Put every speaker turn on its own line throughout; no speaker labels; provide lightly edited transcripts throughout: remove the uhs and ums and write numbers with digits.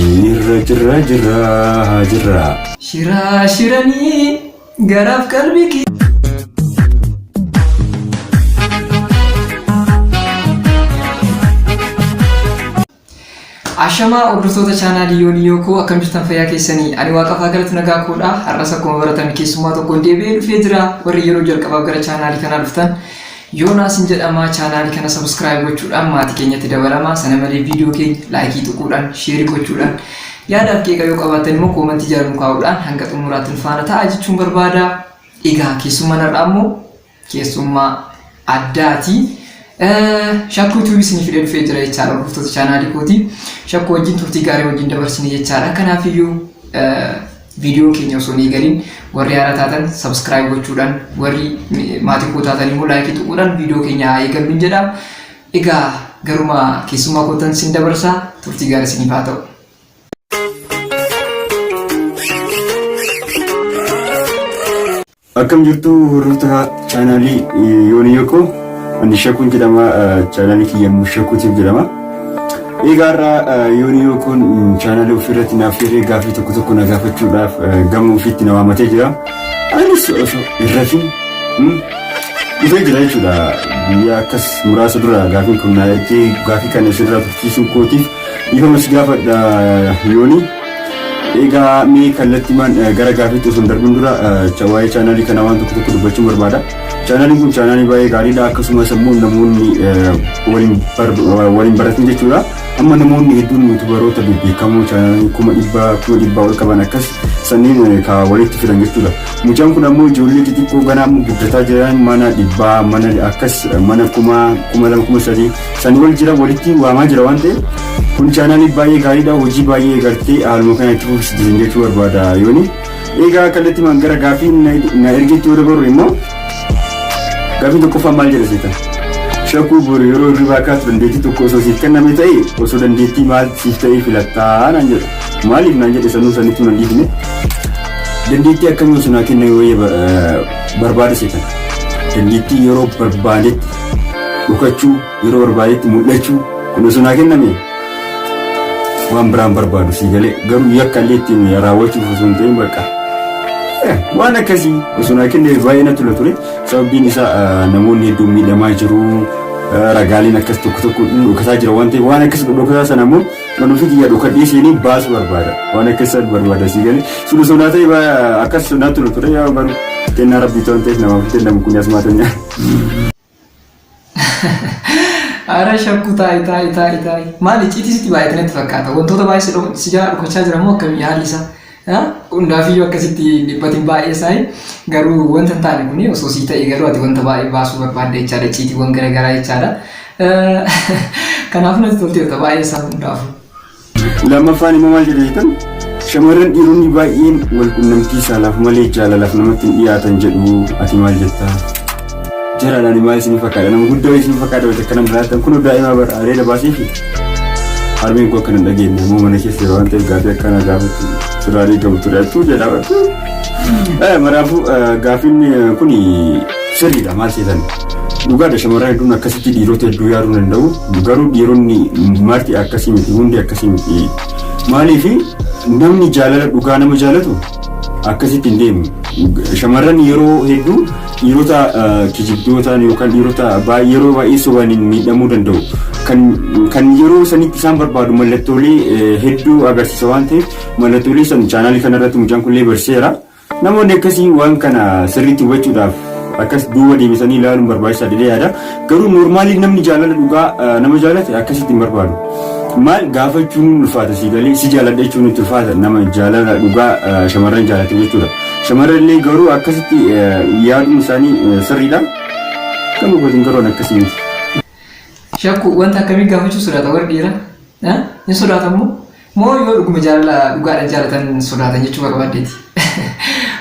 Jirra jirra jirra jirra.
Shiraa shiranii garaaf qalbii kee. Ashamaa hordoftoota chaanaalii Yoonii Yookoo, akkam jirtan? Fayyaa keessanii? Ani waaqaaf haa galatu, nagaa koodha. Har'as akkuma baratame keessummaa tokkoon deebi'ee dhufee jira. Warri yeroo jalqabaaf gara chaanaalii kanaa dhuftan, Yoonaas jedhama. Chaanaalii kana subscribe gochuudhaan maatii keenyatti dabalamaa. Sana malee viidiyoo keenya like tuquudhaan, share gochuudhaan, yaadaaf qeeqa yoo qabaattan immoo comment jala nu kaa'uudhaan hanga xumuraatti nu faana ta'a jechuun barbaada. Egaa keessummaan har'aa immoo keessummaa addaati. Shakkuu Tube isinii fidee dhufee jira jechaadha, hordoftoota chaanaalii kooti. Shakkuu wajjin turtii gaarii wajjin dabarsine jechaadha. Kanaafiyyuu viidiyoo keenya osoo hin eegalin, warri haaraa taatan subscribe gochuudhaan, warri maatii koo taatan immoo like tuquudhaan viidiyoo keenya haa eegallu jedha. Egaa garuma keessummaa kootan sin dabarsaa, turtii gaarii isiniif haa ta'u.
Akkam jirtu, hordoftoota chaanaalii Yoonii Yookoo? Ani Shakuun jedhama. Chaanaalii kiyya immoo Shakuutiif jedhama. Egaa har'a Yoonii Yookoon chaanaalii ofiirratti naaf hiree gaaffii tokko tokko na gaafachuudhaaf gama ofiitti na waamatee jira. Anis osoo hin rafin dhufee jira jechuudha. Guyyaa akkas muraasa dura gaaffiin kun na ergee, gaaffii kana isinirraa tursiisuu kootiif dhiifama si gaafadha, Yoonii. Egaa mee kallattiimaan gara gaaffiitti osoo hin darbin dura waa'ee chaanaalii kanaa waan tokko tokko dubbachuun barbaada. Chaanaaliin kun chaanaalii baay'ee gaariidha. Akkasumas immoo namoonni waliin baratan jechuudha. Amma namoonni hedduun YouTuberoota bebbeekamoo chaanaalii 100,000, 100,000 ol qaban akkas sanniin ka walitti fidan jechuudha. Mucaan kun ammoo ijoollee xixiqqoo ganaa guddataa jiran, mana dhibbaa, mana akkas, mana kuma, 2,000, 3,000 sanii ol jira walitti waamaa jira waan ta'eef, kun chaanaalii baay'ee gaariidha. Hojii baay'ee gartee haaluma kana itti fufsiisan jechuu barbaada yooni. Egaa kallattiimaan gara gaaffii na ergetti yoo dabarru immoo, gaaffii tokkoffaa maal jedha seetan? Shakuu, boru yeroo hirribaa kaatu dandeettii tokko osoo siif kenname ta'e, osoo dandeettii maal siif ta'ee filattaa naan jedha. Maaliif naan jedhe sanuu sanitti nan dhiifne. Dandeettii akkamii osoo naa kenname wayya barbaada seetan? Dandeettii yeroo barbaadetti dhokachuu, yeroo barbaadetti mul'achuu, kun osoo naa kenname waan biraan barbaadu sii galee. Garuu yakka illee ittiin raawwachuuf osoo hin ta'in, bakka waan akkasii osoo naa kenname baay'ee natti tola ture. Sababiin isaa namoonni hedduun miidhamaa jiru. Ragaaleen akkas tokko tokko dhokataa jira waan ta'eef, waan akkas dhokataa sana immoo kan ofii kiyya dhokadhee seenee baasuu barbaada. Waan akkas barbaada sii galee. Sun osoo naa ta'e akkas natti tola ture. Yaa garuu kennaa rabbii ta'an ta'eef namaaf kennamu kun asmaatanya.
Ara Shakkuu, taa'i taa'i taa'i taa'i. Maali, icciitii sitti baay'ate natti fakkaata. Wantoota baay'ee si jalaa dhokachaa jira moo akkamii haalli isaa? Hundaafiyyuu akkasitti dhiphatin baay'ee isaa. Garuu wanta hin taane kuni osoo sii ta'e, garuu ati wanta baay'ee baasuu barbaadde jechaadha. Icciitiiwwan garaagaraa jechaadha. Kanaaf natti tolteerta baay'ee isaa hundaafuu.
Lammaffaan immoo maal jedha jettan? Shamarran dhiironni baay'een wal qunnamtii saalaaf malee jaalalaaf namatti hin dhiyaatan jedhu, ati maal jettaa? Jaraan ani maal isin fakkaata? Nama guddaa isin fakkaata wayita akkana muraatan kun daa'ima bara areeda baasee fi harmeen koo akkana hin dhageenye immoo mana keessa yeroo waan ta'eef gaafii akkana gaafachuu sirraa eegamu ture achuu jedha. Maraafuu gaafiin kun sirriidha, maal seetan? Dhugaadha, shamarran hedduun akkasitti dhiirota hedduu yaaduu danda'u. Garuu dhiironni marti akkasii miti, hundi akkasii miti. Maaliif, namni jaalala dhugaa nama jaalatu akkasitti hin deemu. Shamarran yeroo hedduu dhiirota kijibdootaan yookaan dhiirota yeroo baay'ee sobaniin miidhamuu danda'u. Kan yeroo sanitti isaan barbaadu mallattoolee hedduu agarsiisa waan ta'eef, mallattoolee san chaanaalii kanarratti mucaan kunillee barsiiseera. Namoonni akkasii waan kana sirriitti hubachuudhaaf akkas duuba deebisanii ilaaluun barbaachisaa jedhee yaada. Garuu normally namni jaalala dhugaa nama jaalate akkasitti hin barbaadu. Maal gaafachuun ulfaata si galee, si jaaladha jechuun itti ulfaata nama jaalala dhugaa shamarran jaalate jechuudha. Shamarran illee garuu akkasitti yaaduun isaanii sirriidha. Kan hubatin garuu akkasii miti.
Shakku, wanta akkamii gaafachuu sodaata warri dhiiraa? Hin sodaatamu? Moo yoo dhuguma jaalala dhugaadhaan jaalatan sodaatan jechuu barbaaddeeti?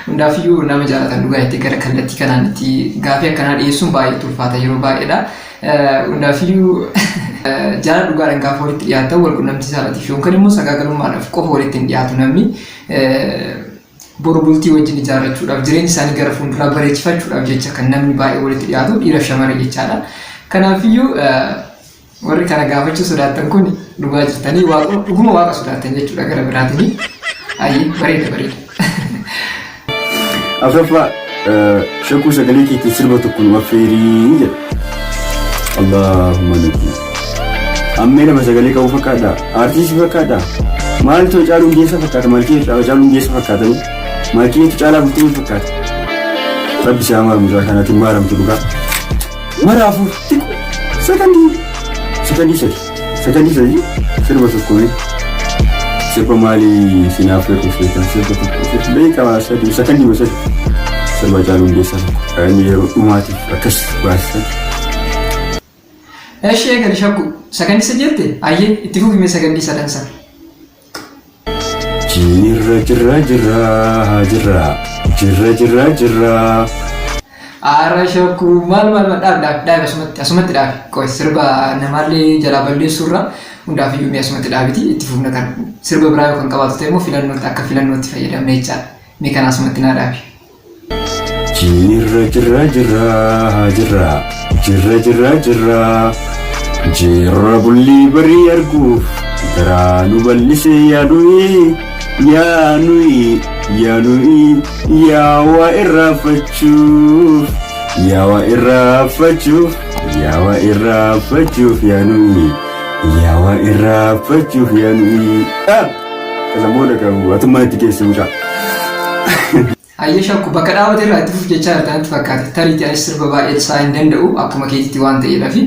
Hundaafiyyuu nama jaalatan dhugaa itti gara kallattii kanaan itti gaafii akkanaa dhiyeessuun baay'ee ulfaata yeroo baay'eedha. Hundaafiyyuu jaalala dhugaadhaan gaafa walitti dhiyaatan wal qunnamtii saalaatiif yookaan immoo sagaagalummaadhaaf qofa walitti hin dhiyaatu namni. Boru bultii wajjin ijaarrachuudhaaf, jireenya isaanii gara fuulduraa bareechifachuudhaaf jecha kan namni baay'ee walitti dhiyaatu dhiiraaf shamara jechaadha. Kanaafiyyuu warri kana gaafachuu sodaattan kun Dhugaa jirtanii waaqa dhuguma waaqa sodaattan jechuudha gara biraatiin. Ayyee, bareeda bareeda.
Afuraffaa, shakkuu sagalee keetiin sirba tokko nu affeerii jedha. Allahumma nabbi. Ammee nama sagalee qabu fakkaata. Aartistii fakkaata. Maaltu Hacaaluu Hundeessaa fakkaata? Malkii Hacaaluu Hundeessaa fakkaatanii? Malkiitu Caalaa Bultumee fakkaata? Rabbi si haa maaru, mucaa kanaatiin maaramtu dhugaa. Maraafuu xiqqoo sakandii 3 sakandii 3 sirba tokko mee sirba maalii sinaaf hir'u seetan sirba tokko sirba beekamaa 3 sakandii 3 sirba Hacaaluu Hundeessaa tokko inni yeroo dhumaatiif akkas baasisan.
Eshi, eegali shakku. Sakandii 3 jette? Ayyee, itti fufime sakandii sadan sana.
Jirra jirra jirra jirra jirra jirra jirra.
Aara shakkuu, maal maal maal, dhaabi dhaabi dhaabi, asumatti asumatti dhaabi. Qoy, sirba namaallee jalaa balleessuurra hundaaf iyyuu mee asumatti dhaabiti itti fufna. Kan sirba biraa yoo kan qabaatu ta'e immoo filannootti akka filannootti fayyadamna jechaadha. Mee kana asumatti naa dhaabi.
Jirra jirra jirra jirra jirra jirra jirra jirra, bullii barii arguuf garaa nu bal'isee, yaaduyi yaanuyi yaanuyi, yaawaa irraanfachuuf, yaawaa irraanfachuuf, yaawaa irraanfachuuf, yaanuyi yaawaa irraanfachuuf yaanuyi. Ah! Kana booda qabu atummaa itti keessa mucaa.
Hayyee shakku, bakka dhaabate irraa itti fufu jechaa jirta natti fakkaate. Tariitii anis sirba baay'ee isaa hin danda'u akkuma keetitti waan ta'eedhaaf.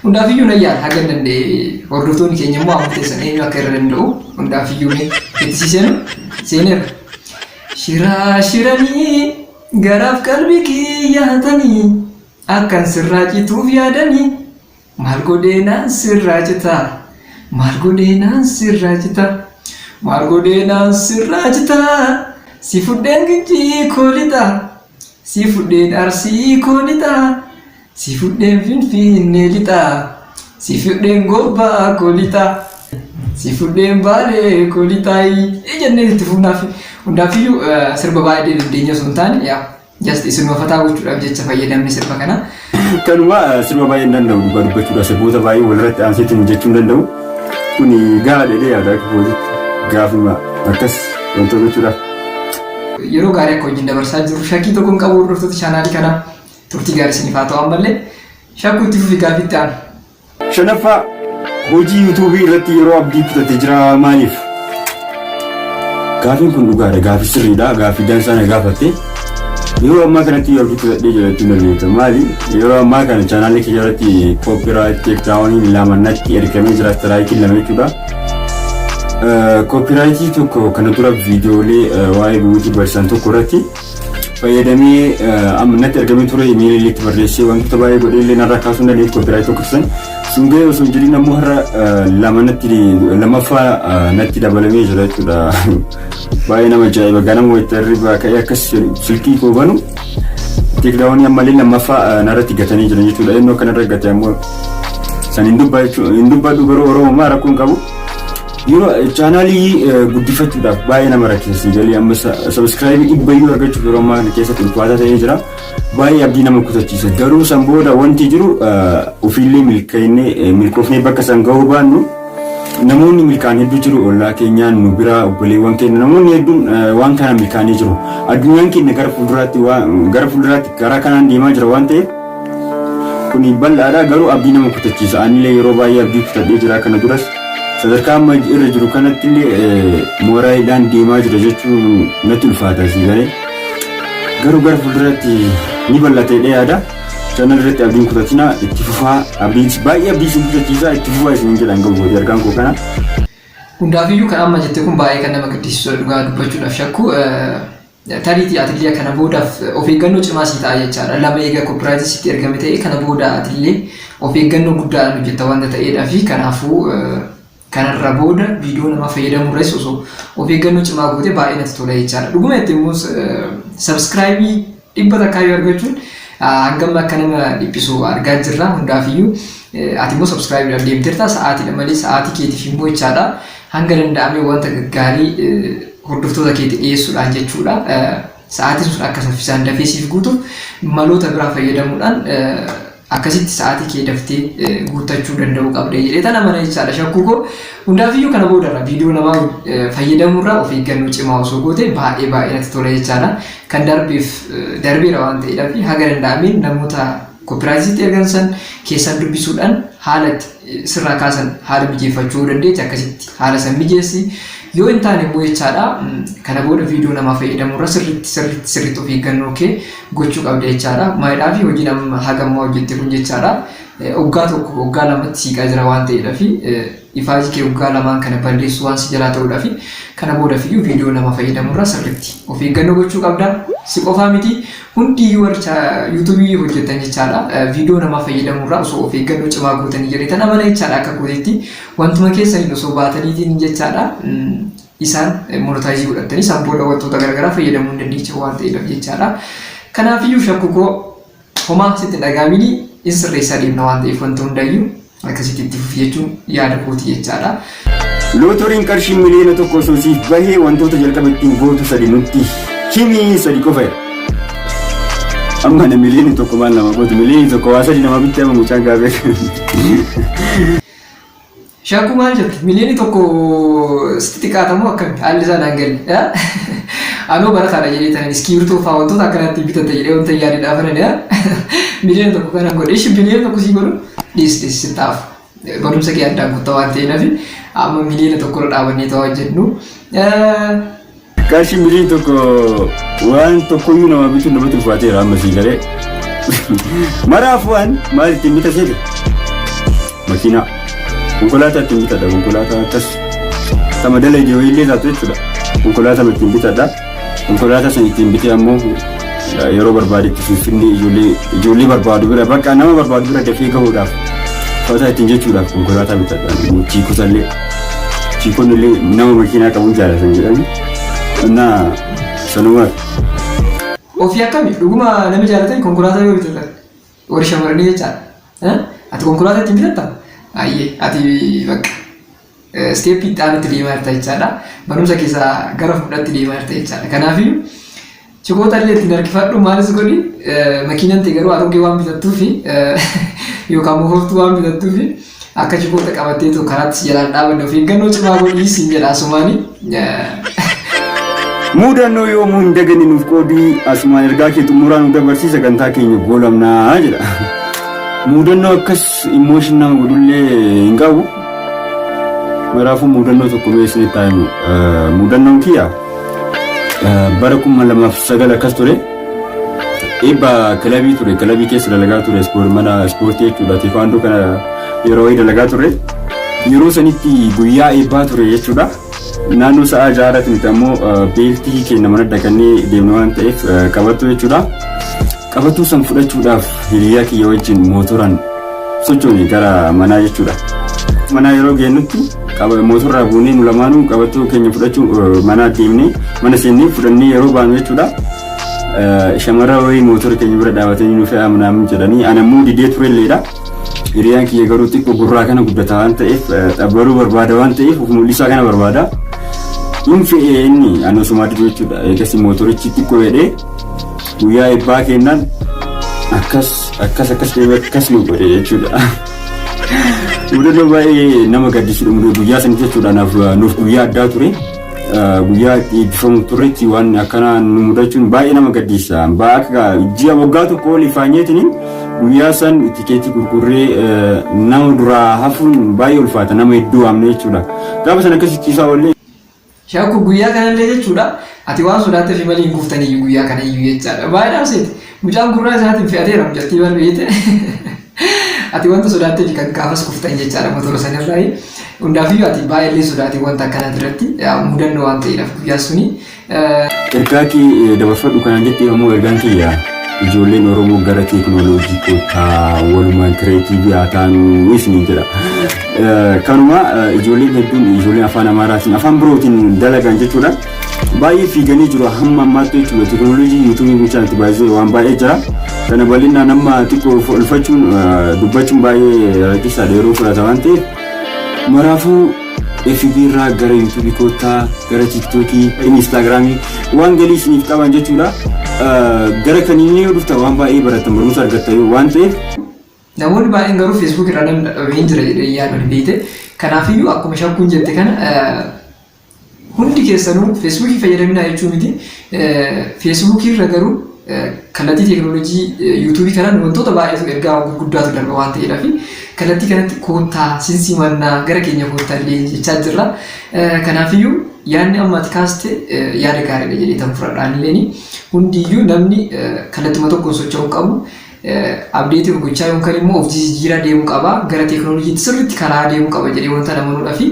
Hundaafiyyuu nan yaala haga hin danda'e. Hordoftoonni keenya immoo amma teessan eenyu akka irra danda'u hundaafiyyuu mee itti si seenu seeneera. Shiraa shiranii garaaf qalbii kiyyaatanii akkan sirraa cituuf yaadanii, maal godheenaan sirraa citaa, maal godheenaan sirraa citaa, maal godheenaan sirraa citaa, si fudheen Gincii koo lixaa, si fudheen Arsii koo lixaa, si fudheen Finfinnee lixaa, si fudheen Gobbaa koo lixaa, si fudheen Baalee koo lixaa jennee itti fufnaaf. Hundaafiyyuu sirba baay'ee dandeenya osoo hin taane, yaa just isinuma fataa gochuudhaaf jecha fayyadamne sirba kana.
Kanuma sirba baay'ee hin danda'u dhugaa dubbachuudha. Sirboota baay'ee walirratti aanseetiin jechuu hin danda'u. Kuni gahaa dheedhee yaada akka kootitti gaafuma akkas wanta gochuudhaaf.
Yeroo gaarii akka wajjin dabarsaa jirru shakkii tokko hin qabu. Hordoftoota chaanaalii kanaa, turtii gaarii isiniif haa ta'u. Ammallee shakkuu, itti fufi gaafitti aanu.
Shanaffaa, hojii yuutuubii irratti yeroo abdii kutate jira, maaliif? Gaafiin kun dhugaadha. Gaafii sirriidha. Gaafii dansaa na gaafatte. Yeroo ammaa kanatti yoo abdii kutadhee jira jechuu dandeetta. Maali? Yeroo ammaa kana chaanaalii kiyya irratti copyright takedowniin lama natti ergamee jira. Strikeiin lama jechuudha. Copyrightii tokko kana dura viidiyoolee waa'ee beauty barsiisan tokko irratti fayyadamee amma natti ergamee ture. Imeelii itti barreessee wantoota baay'ee godhee illee narraa kaasuu hin dandeenye. Copyright tokko san sun ga'ee osoo hin jirin ammoo har'a lama natti lammaffaa natti dabalamee jira jechuudha. Baay'ee nama ajaa'iba! Ganama wayita hirribaa ka'ee akkas silkii koo banu takedownii ammallee lammaffaa narratti gatanii jiran jechuudha. Inni akka gate ammoo san hin dubbadhu, garuu Oromoo rakkoo hin qabu. Yeroo chaanaalii guddifachuudhaaf baay'ee nama rakkisa galii amma subscribe 100 iyyuu argachuuf yeroo ammaa kana keessatti ulfaataa ta'ee jira. Baay'ee abdii nama kutachiisa. Garuu san booda wanti jiru ofiillee milkaa'inee milkoofnee bakka san gahuu baannu, namoonni milkaa'an hedduu jiru. Ollaa keenyaan nu bira obboleewwan keenya namoonni hedduun waan kana milkaa'anii jiru. Addunyaan keenya gara fuulduraatti karaa kanaan deemaa jira waan ta'eef kuni bal'aadha, garuu abdii nama kutachiisa. Anillee yeroo baay'ee abdii kutadhee jira. Kana duras sadarkaa amma irra jiru kanatti illee mooraayidhaan deemaa jira jechuun natti ulfaata si galee. Garuu gara fuulduratti ni bal'ata jedhee yaada. Channel irratti abdiin kutatina, itti fufaa. Abdiin baay'ee abdii isin kutachiisa, itti fufaa isin jedhan gahu argaan koo kana.
Hundaafiyyuu kan amma jette kun baay'ee kan nama gaddisiisudha dhugaa dubbachuudhaaf shakku. Tariitii atillee kana boodaaf of eeggannoo cimaa sii ta'a jechaadha. Lama eega copyrightii sitti ergame ta'e, kana booda atillee of eeggannoo guddaadhaan hojjetta wanta ta'eedhaa fi kanaafuu kanarra booda viidiyoo namaa fayyadamuurras osoo of eeggannoo cimaa goote baay'ee natti tola jechaadha. Dhuguma itti immoo subscribe 100 yoo argachuun hangam akka nama dhiphisu argaa jirra. Hundaafiyyuu ati immoo subscribeiidhaaf deemteerta, sa'aatiidha malee sa'aatii keetiif immoo jechaadha. Hanga danda'ame wanta gaggaarii hordoftoota keetii dhiyeessuudhaan jechuudha. Sa'aatiin sun akka saffisaan dafee siif guutuuf maloota biraa fayyadamuudhaan Akkasitti sa'aatii kee daftee guuttachuu danda'uu qabda jedhee tana mana jechaadha shakkuu koo. Hundaafiyyuu kana boodarra viidiyoo namaa fayyadamuurraa of eeggannoo cimaa osoo goote baay'ee baay'ee natti tola jechaadha. Kan darbeef darbeera waan ta'eedhaaf haga danda'ameen namoota copyright itti ergan san keessan dubbisuudhaan haala itti sirraa kaasan haala mijeeffachuu yoo dandeeche akkasitti haala san mijeessi. Yoo hin taane immoo jechaadha kana booda viidiyoo namaa fayyadamuurra sirriitti sirriitti sirriitti of eeggannoo kee gochuu qabda jechaadha. Maalidhaa fi hojiin amma haga ammaa hojjette kun jechaadha. Waggaa tokko waggaa lamatti siiqaa jira waan ta'eedhaaf ifaajii kee waggaa lamaan kana balleessuu waan si jalaa ta'uudhaaf kana boodafiyyuu viidiyoo nama fayyadamurraa sirriitti of eeggannoo gochuu qabda. Si qofaa miti hundiyyuu warri yuutuubii hojjettan jechaadha. Viidiyoo namaa fayyadamurraa osoo of eeggannoo cimaa gootanii jedheetan amana jechaadha akka kootitti wantuma keessaniin osoo baataniitiin jechaadha. Isaan monetize godhatanii isaan booda wantoota garaagaraa fayyadamuu hin dandeecha waan ta'eedhaaf jechaadha. Kanaafiyyuu shakku koo homaa sitti hin dhaga'amini in sirreessaa deemna waan ta'eef wanta hundayyuu akkasitti itti fufi jechuun yaada kooti jechaadha.
Lootoriin qarshii 1,000,000 osoo siif bahee wantoota jalqaba ittiin gootu sadi nutti himi sadi qofa jedha. Amma na 1,000,000 maal nama gootu 1,000,000 waa sadi nama bitti amma mucaan gaafee.
Shakkuu maal jette? 1,000,000 sitti xiqqaatamoo akkami? Haalli isaa naan galle. Anoo bara kana jedhee tanan iskiibirtoo fa'aa wantoota akkanatti bitatta jedhee wanta yaade dhaafanan 1,000,000 kanan godhe. Ishi 1,000,000 sii godhu dhiis dhiis sitti hafu. Barumsa kee addaan kuttaa waan ta'eef amma 1,000,000 irra dhaabannee ta'aa hojjennu.
Qarshii 1,000,000 waan tokkoyyuu nama bituun namatti ulfaateera amma sii galee. Maraaf waan maal ittiin bita seete? Makiinaa. Konkolaataa ittiin bitadha. Konkolaataa akkas tama dalagee wayiillee taatu jechuudha. Konkolaataa ittiin bitadha. Konkolaataa san ittiin bitee ammoo yeroo barbaadetti Finfinnee ijoollee ijoollee barbaadu bira bakka nama barbaadu bira dafee gahuudhaaf fataa ittiin jechuudhaaf konkolaataa bitadha. Chiikotallee. Chiikonni illee nama makiinaa qabuun jaalatan jedhani. Innaa sanumaaf.
Ofii akkami dhuguma nama jaalatan konkolaataa yoo bitatan warri shamarranii jechaadha. Ati konkolaataa ittiin bitatta? Ayyee ati bakka step itti aanutti deemaa jirta jechaadha. Barumsa keessaa gara fuudhatti deemaa jirta jechaadha. Kanaafiyyuu chikoota illee ittiin harkifadhu maalis godhi makiinan ta'e garuu arogee waan bitattuufi yookaan moofoftuu waan bitattuufi akka chikoota qabatteetu karaatti si jalaan dhaabanne of eeggannoo cimaa godhii siin jedha asumaani.
Mudannoo yoomuu hin daganne nuuf qoodii asumaan ergaa kee xumuraa nu dabarsii sagantaa keenya goolabnaa jedha. Mudannoo akkas emotion nama godhullee hin qabu. Maraafuu mudannoo tokko mee isinitti haa himu. Mudannoon kiyya bara 2009 akkas ture. Eebba kilabii ture. Kilabii keessa dalagaa ture. Mana ispoortii jechuudha. Teekwaandoo kana yeroo wayii dalagaa ture. Yeroo sanitti guyyaa eebbaa ture jechuudha. Naannoo sa'a jaarratti nuti ammoo beeltii keenya mana dhaqannee deemna waan ta'eef qabattuu jechuudha. Qabattuu san fudhachuudhaaf hiriyaa kiyya wajjin mootoraan sochoone gara manaa jechuudha. Manaa yeroo geennutti mootorraa buunee nu lamaanuu qabattuu keenya fudhachuu manaa deemnee mana seennee fudhannee yeroo baanu jechuudha. Shamarra wayii mootora keenya bira dhaabatanii nu fe'aa manaa jedhanii ana immoo didee turelleedha. Hiriyaan kiyya garuu xiqqoo gurraa kana guddataa waan ta'eef xabbaruu barbaada waan ta'eef of mul'isaa kana barbaada. Hin fe'ee inni ani osumaa diduu jechuudha. Eegas mootorichi xiqqoo jedhee guyyaa eebbaa kennaan akkas akkas akkas deemee akkas nu godhe jechuudha. Mudannoo baay'ee nama gaddisiisu guyyaa sanitti jechuudha naaf nuuf guyyaa addaa ture. Guyyaa itti eebbifamu turretti waan akkanaa nu mudachuun baay'ee nama gaddisiisa. Akka ji'a waggaa tokko ol ifaanyeetiin guyyaa san tikeetii gurgurree nama duraa hafuun baay'ee ulfaata nama hedduu waamne jechuudha. Gaafa sana akkasii ciisaa oollee.
Shakku guyyaa kanallee jechuudha. Ati waan sodaatteef malee hin kuftaniyyuu guyyaa kana iyyuu jechaadha. Baay'ee dhaabseeti. Mucaan gurraa isaatiin fe'ateera mucattii barbeete. Ati wanta sodaatteef kan gaafas kuftan jechaadha motora sanirraa. Hundaafiyyuu ati baay'eellee sodaate wanta akkanaati irratti mudannoo waan ta'eedhaaf guyyaa suni.
Ergaa kee dabarfadhu kanaan jettee ammoo ergaan kiyya ijoolleen Oromoo gara teekinooloojii kottaa walumaan creative haa taanu isiniin jedha. Kanuma ijoolleen hedduun ijoolleen afaan Amaaraatiin afaan birootiin dalagan jechuudha. Baay'ee fiiganii jiru hamma ammaatti jechuudha. Teekinooloojii yuutuubii bulchaan itti baay'ee waan baay'ee jira. Kana bal'inaan amma xiqqoo ulfachuun dubbachuun baay'ee rakkisaadha yeroo fudhata waan ta'eef. Maraafuu FB irraa gara yuutuubii kottaa gara tiiktookii instaagiraamii waan galii isiniif qaban jechuudha. Gara kaniin yoo dhuftan waan baay'ee barattan barumsa argattan waan ta'eef.
Namoonni baay'een garuu Facebook irraa namni dhadhabee hin jira jedhee yaadu beekte. Kanaafiyyuu akkuma shakkuun jette kana hundi keessanuu Feesbuukii fayyadaminaa jechuu miti. Feesbuukii irra garuu kallattii teekinooloojii yuutuubii kanaan wantoota baay'eetu ergaa gurguddaatu darba waan ta'eedhaaf kallattii kanatti koottaa sinsimannaa gara keenya koottaa illee jechaa jirra. Kanaafiyyuu yaadni amma ati kaaste yaada gaariidha jedhee tan fudhadhaan illeen hundiyyuu namni kallattuma tokkoon socho'uu qabu. Update of gochaa yookaan immoo of jijjiiraa deemuu qaba. Gara teekinooloojiitti sirriitti karaa deemuu qaba jedhee wanta amanuudhaa fi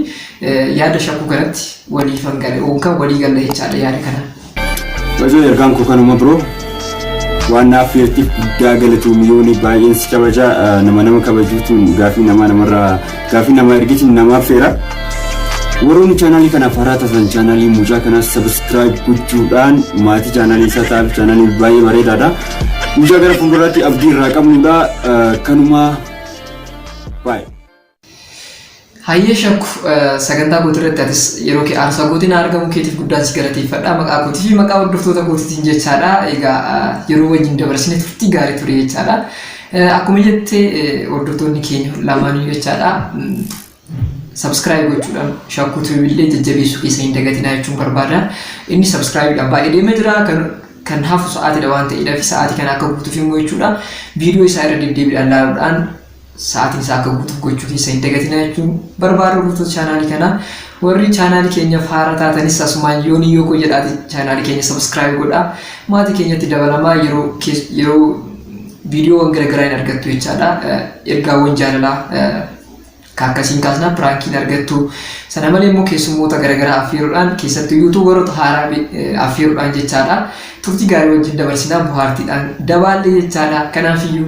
yaada shakkuu kanatti waliifan gale yookaan walii galla jechaadha yaada kana.
Bajoo, ergaan koo kanuma biroo. Waan naaf feertiif guddaa galatoomii. Yooni, baay'een si kabaja. Nama nama kabajuutu gaafii namaa namarraa gaafii namaa ergitiin namaaf feera. Warroonni chaanaalii kanaaf haaraa taatan chaanaalii mucaa kanaas subscribe gochuudhaan maatii chaanaalii isaa ta'aaf. Chaanaalii baay'ee bareedaadha. Mucaa gara fuulduraatti abdii irraa qabnudha. Kanuma, baay'ee.
Hayyee shakku, sagantaa kootii irratti atis yeroo kee aarsaa gootiin argamu keetiif guddaan si galateeffadha. Maqaa kootii fi maqaa hordoftoota kootiitiin jechaadha. Egaa yeroo wajjin dabarsine turtii gaarii ture jechaadha. Akkuma jette hordoftoonni keenya lamaanuu jechaadha. Subscribe gochuudhaan shakkuu illee jajjabeessuu keessa hin dagatinaa jechuun barbaada. Inni subscribeidhaan baay'ee deemaa jira. Kan hafu sa'aatiidha waan ta'eedhaaf sa'aatii kana akka guutuuf immoo jechuudha. Viidiyoo isaa irra deddeebiidhaan ilaaluudhaan sa'aatiin isaa akka guutuuf gochuu keessa hin dagatinaa jechuun barbaada hordoftoota chaanaalii kanaa. Warri chaanaalii keenyaaf haaraa taatanis asumaan yoonii yoo koo jedhaati chaanaalii keenya subscribe godhaa. Maatii keenyatti dabalamaa, yeroo viidiyoowwan garaagaraa hin argattu jechaadha. Ergaawwan jaalalaa kan akkasiin kaasnaa prankiin argattu. Sana malee immoo keessummoota garaagaraa affeeruudhaan, keessattuu yuutuubaroota haaraa affeeruudhaan jechaadha. Turtii gaarii wajjin dabarsinaa, bohaartiidhaan dabaallee jechaadha. Kanaafiyyuu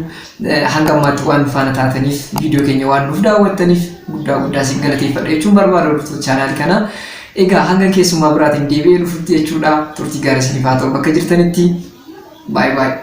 hanga ammaatti waan faana taataniif, viidiyoo keenya waan nuuf daawwattaniif guddaa guddaa isin galateeffadha jechuun barbaada hordoftoota chaanaalii kanaa. Egaa hanga keessummaa biraatiin deebi'ee dhufutti jechuudha. Turtii gaarii isiniif haa ta'u bakka jirtanitti. Baay'ee baay'ee.